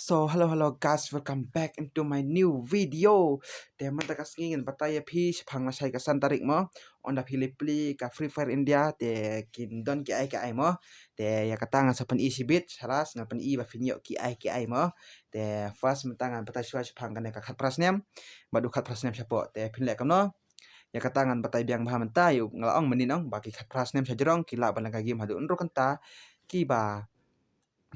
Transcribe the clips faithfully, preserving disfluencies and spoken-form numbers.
So, hello, hello guys, welcome back into my new video. Te mynta ka sngi ngan batai ïa phi shaphang lashai ka san tarik mo. Ynda phi leit plie ka Free Fire India te kin don ki ai ki ai mo. Te ïa kata ngan sa pyni shibit, shalas ngan pyni ba phin ïoh ki ai ki ai mo. Te first mynta ngan batai shuwa shaphang kane ka khatphra snem. Bad u khatphra snem shapoh. Te phin leh kumno. Ïa kata ngan batai biang bha mynta, ïa nga la ong mynnin ong ba ki khatphra snem sha jrong ki lah ban lehkai game haduh hynriew kynta, kiba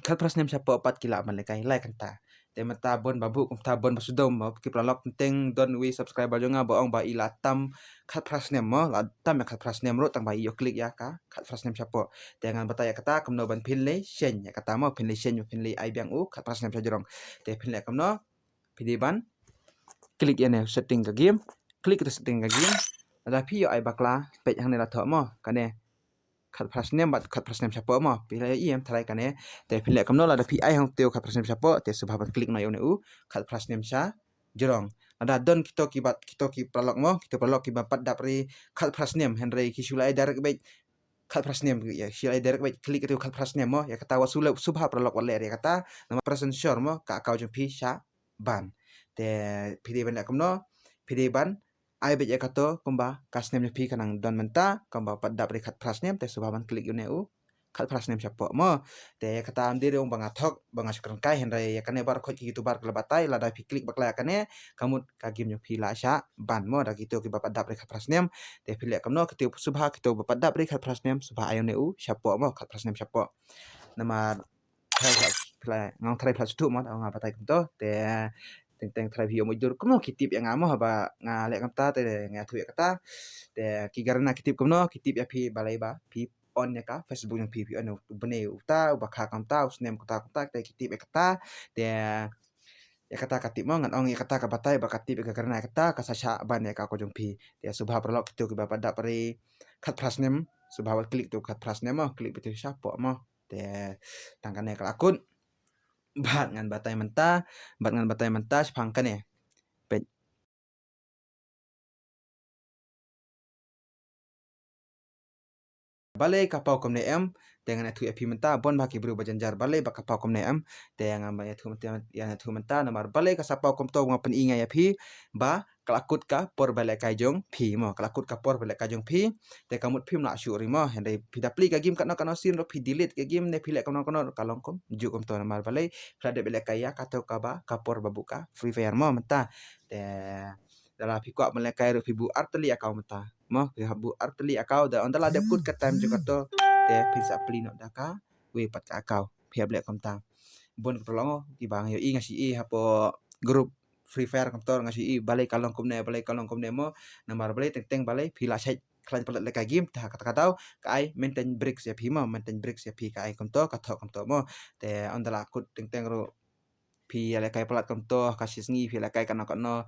khatphra snem shapoh pat ki lah ban lehkai lai kynta. Te mynta bun ba buh kumta bun ba sudom mo, ki paralok, teng teng don uwei subscriber jong nga ba ong ba i la tam khatphra snem mo, la tam ïa khatphra snem ruh tang ba i ïoh click ïa ka khatphra snem shapoh. Te ngan batai ïa kata kumno ban phin leit seng ïa kata mo, phin leit seng, phin leit ai biang u khatphra snem sha jrong. Te phin leh kumno, phi dei ban click ïa ne setting ka game, click ïa setting ka game. Lada phi ïoh ai bakla, peit hangne la thoh mo, kane khatphra snem bad khatphra snem shapoh mo. Phi la ïohi em tharai kane. Te phin leh kumno, lada phi ai hangtei khatphra snem shapoh, te sngewbha ban click noh ïa une u khatphra snem sha jrong. Lada don kito ki bad, kito ki paralok mo, kito paralok kiba pat dap ri khatphra snem, hynrei ki shu la ai direct beit khatphra snem, ïa, shu la ai direct beit click ïa u khatphra snem mo. Ïa kata wat shu leh, sngewbha paralok wat leh ïa kata, namar present sure mo ka account jong phi shah ban. Te phi dei ban leh kumno, phi dei ban ai beit ïa kato kumba ka snem jong phi ka nang don mynta, kumba pat dap ri khatphra snem, te sngewbha ban click ïa une u khatphra snem shapoh mo. Te ïa kata ym dei ruh ba nga thok, ba nga shu kren kai, hynrei ïa kane baroh khoit ki YouTuber ki la batai, lada phi click bakla ïa kane, ka mut ka game jong phi la shah ban mo, da kito kiba pat dap ri khatphra snem. Te phi leh kumno, kito sngewbha, kito ba pat dap ri khatphra snem, sngewbha ai ïa une u shapoh mo, khatphra snem shapoh. Namar phi la, phi la, nga ong tharai phi la sngewthuh mo, nga batai kumto, te teng teng tharai phi ïoh mutdur kumno ki tip ïa nga mo, haba nga leh kumta, te nga ïathuh ïa kata, te ki Garena ki tip kumno, ki tip ïa phi balei ba phi on ïa ka Facebook jong phi, phi on u bnai uta, uba kha kumta, u snem kumta kumta, te ki tip ïa kata, te ïa kata ka tip mo, ngan ong ïa kata ka batai ba ka tip ïa ka Garena ïa kata, ka sa shah ban ïa ka account jong phi. Te sngewbha paralok kito kiba pat dap ri khatphra snem, sngewbha wat click tu khatphra snem mo, click beit tu shapoh mo. Te tang kane ka la kut. Bad ngan batai mynta, bad ngan batai mynta shaphang kane. Peit. Balei ka paw kumne em, te ngan ïathuh ïa phi mynta, bun ba ki briew ba jynjar balei ba ka paw kumne em, te ngan ba ïathuh mynta, ïa ïathuh mynta, namar balei ka sa paw kumto, nga pyni nga ïa phi, ba ka la kut ka por ba lehkai jong phi mo, ka la kut ka por ba lehkai jong phi, te ka mut phim lah shuh ri mo, hynrei phi da plie ka game katno katno sien ruh phi delete ka game ne phi leh kumno kumno ka long kumjuh kumto namar balei phi la dep lehkai ïa kato kaba ka por ba buh ka Free Fire mo mynta. Te lada phi kwah ban lehkai ruh phi buh artylli account mynta mo, phi hap buh artylli account, da ynda la dep kut ka time jong kato te phin sa plie noh da kawei pat ka account, phi hap leh kumta. Bun ki paralok kiba nga ïohi, nga shu ïohi hapoh group Free Fire kumto, nga shu ïohi balei ka long kumne, balei ka long kumne mo, namar balei, teng teng balei phi la shait khlaiñ palat lehkai game, te ha kata ka daw ka ai mental break ïa phi mo, mental break ïa phi ka ai kumto, ka thoh kumto mo. Te ynda la kut teng teng ruh phi ïa lehkai palat kumto, ka shi sngi phi lehkai katno katno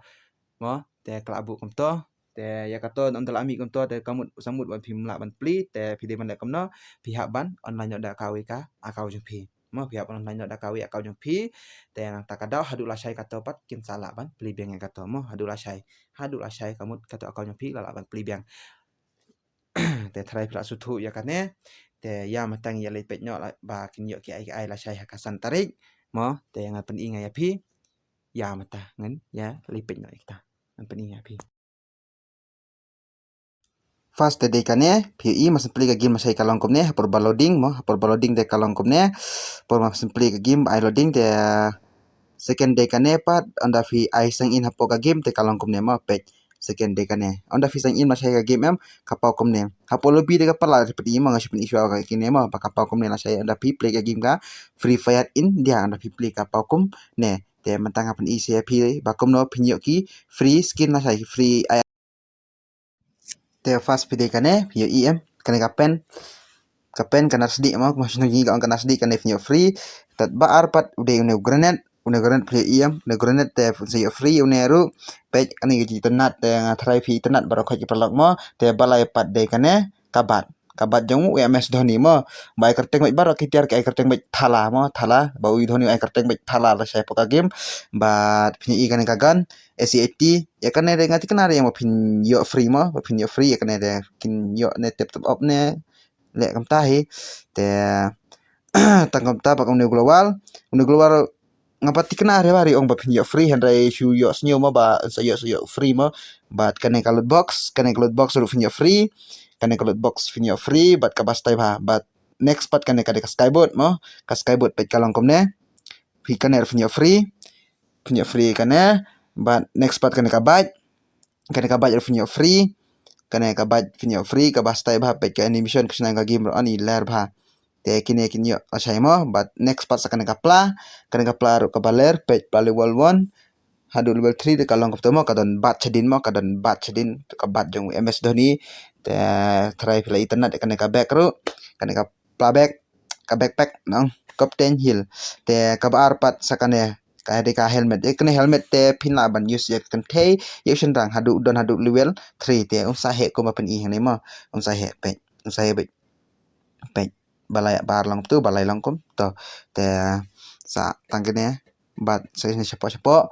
mo, te ka la buh kumto. Te ïa kato ynda la mih kumto te ka mut, sa mut ba phim lah ban plie, te phi dei ban leh kumno, phi hap ban online noh da kawei ka account jong phi. Mo, phi hap ban online noh da kawei account jong phi. Te nangta ka daw haduh lashai kato pat kin sa lah ban plie biang ïa kato mo, haduh lashai. Haduh lashai ka mut kato account jong phi la lah ban plie biang. Te tharai phi la sngewthuh ïa kane. Te ïa mynta ngan ïa leit peit noh la ba kin ïoh ki ai ki ai lashai ha ka san tarik. Mo, te ngan pyni nga ïa phi. Ïa mynta ngan ïa leit peit noh ïa kita. Ngan pyni nga ïa phi. First te dei kane, phi ïohi, ma sngewbha plie ka game lashai ka long kumne, ha por ba loading mo, ha por ba loading te ka long kumne, por ma sngewbha plie ka game ba ai loading te, second dei kane pat, ynda phi ai sign in hapoh ka game te ka long kumne mo, peit, second dei kane. Ynda phi sign in lashai ka game em, ka paw kumne. Hapoh lobby te ka palat, phi ïohi mo, nga shu pyni shuwa ka kine mo, ba ka paw kumne lashai, ynda phi plie ka game ka Free Fire India, ynda phi plie ka paw kumne. Te mynta nga pyni sa ïa phi ba kumno phin ïoh ki free skin lashai, free ai. Te first phi dei kane, phi ïohi em, kane ka pen. Ka pen ka nar sdieh mo, kumba shnong ngi ka ong ka nar sdieh, kane phin ïoh free. Tad ba ar pat u dei une u grenade, une u grenade phi ïohi em, une u grenade te phin sa ïoh free une ruh. Peit kane ka jingitynnad, te nga tharai phi itynnad baroh khoit ki paralok mo, te ba lai pat dei kane ka bat. Ka bat jong u M S Dhoni mo. Ba ai kyrteng beit baroh ki tiar ki ai kyrteng beit thala mo, thala. Ba u Dhoni u ai kyrteng beit thala lashai hapoh ka game. Bad phin ïohi kane ka gun, S eighty. Ïa kane dei nga thikna re mo phin ïoh free mo, ba phin ïoh free ïa kane dei kin ïoh ne tep top up ne. Leh kumta hi. Te tang kumta ba une u global. Une u global nga pat thikna re ba re ong ba phin ïoh free, hynrei shu ïohsngew mo ba sa ïoh, sa ïoh free mo. Bad kane ka loot box, kane ka loot box ruh phin ïoh free. Kane ka loot box phin ïoh free bad kaba stay bha. Bad next pat kane ka dei ka skyboat mo. Ka skyboat peit ka long kumne. Phi kane ruh phin ïoh free. Phin ïoh free kane. Bad next pat kane ka bike. Kane ka bike ruh phin ïoh free. Kane ka bike phin ïoh free, kaba stay bha, peit ka animation ka shna ka game ruh ani ler bha. Te kine kin ïoh lashai mo. Bad next pat sa kane ka pla. Kane ka pla ruh kaba ler, peit pla level one haduh level three, te ka long kumta mo, ka don bat shadien mo, ka don bat shadien, ka bat jong M S Dhoni. Te tharai phi la itynnad ïa kane ka bag ruh. Kane ka pla bag, ka backpack nong, Captain Hill. Te kaba ar pat sa kane ka dei ka helmet. Ïa kane helmet te phin lah ban use ïa ka kynthei ïa u shynrang haduh, don haduh level three. Te um sa heh kumba pyni hangne mo. Um sa heh, peit. Um sa heh, peit. Peit. Ba lai, ba ar long kumto, ba lai long kumto. Te sa tang kine bad sa ïa ne shapoh shapoh.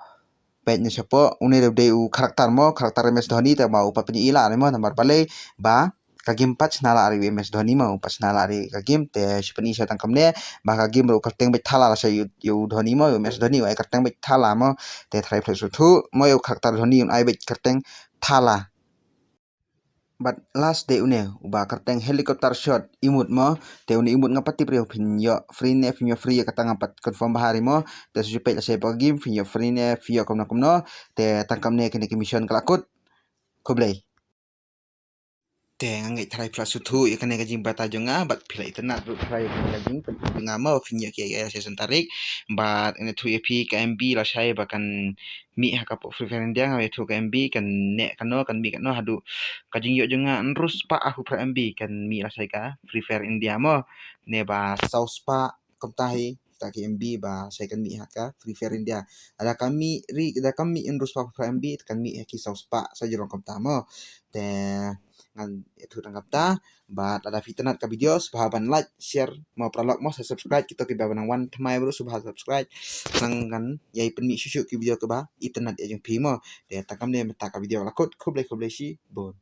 Peit ne shapoh, une dei u character mo, character M S Dhoni, te ba u pat pyni ïa la ne mo, namar balei ba ka game pat shna la ri M S Dhoni mo, u pat shna la ri ka game. Te shu pyni sha tang kumne ba ka game ruh u kyrteng beit thala lashai ïa u Dhoni mo, ïa u M S Dhoni u ai kyrteng beit thala mo. Te tharai phi la sngewthuh mo, ïa u character Dhoni un ai beit kyrteng thala. Bad last dei une uba kyrteng helicopter shot emote mo. Te une emote ngam pat tip re phin ïoh free ne phim ïoh free, ïa kata ngam pat confirm bha re mo. Te shu peit lashai bad ka game phin ïoh free ne phin ïoh kumno kumno. Te tang kumne kine ki mission ka la kut. Khublei. Te nga ngeit tharai phi la sngewthuh ïa kane ka jingbatai jong nga bad phi la itynnad ruh tharai ïa kane ka jingpyntip jong nga mo, phin ïoh kiei kiei lashai san tarik. Bad nga ïathuh ïa phi ka M B lashai ba kan mih ha ka pdeng Free Fire India, nga ïathuh ka M B kan neh kano, kan mih kano, haduh ka jingïoh jong nga hynriew spah arphew phra M B kan mih lashai ka Free Fire India mo. Ne ba saw spah kumta hi ta ki M B ba lashai kan mih ha ka Free Fire India. Lada ka mih ri, lada ka mih hynriew spah arphew phra M B, kan mih ha ki saw spah sa jrong kumta mo. Te ngan ïathuh tang kumta. Bad lada phi itynnad ka video, sngewbha ban like, share mo, paralok mo, sa subscribe. Kito kiba nang wan thymmai baroh sngewbha subscribe. Nang kan ïai pynmih shuh shuh ki video kiba itynnad ïa jong phi mo. Te tang kumne mynta ka video la kut, khublei khublei shibun.